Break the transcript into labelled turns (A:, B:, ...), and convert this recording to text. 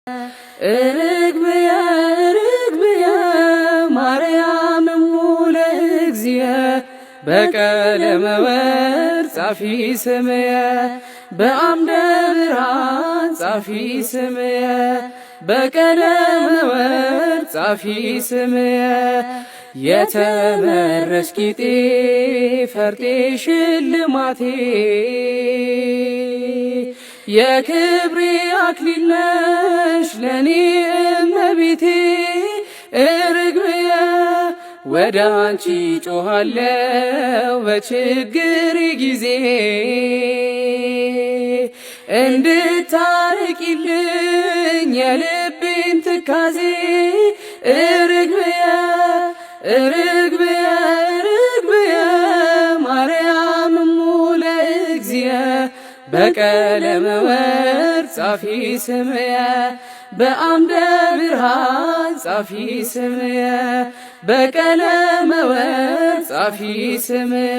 A: ርግብየ ርግብየ ማርያም እሙ ለእግዚእ በቀለመ ወርቅ ጻፊ ስምየ በአምደ ብርሃን ጻፊ ስምየ በቀለመ ወርቅ ጻፊ ስምየ የተመረሽ ጌጤ ፈርጤ ሽልማቴ የክብሬ አክሊል ነሽ ለኔ እመቤቴ እርግብየ ወደ አንቺ ጮኻለው በችግር ጊዜ እንድታርቂልኝ የልቤን ትካዜ እርግብየ ርግብየ ርግብየ ማርያም እሙ ለእግዚእ በቀለመ ወርቅ ጻፊ ስምየ በአምደ ብርሃን ጻፊ ስምየ በቀለመ ወርቅ ጻፊ ስምየ።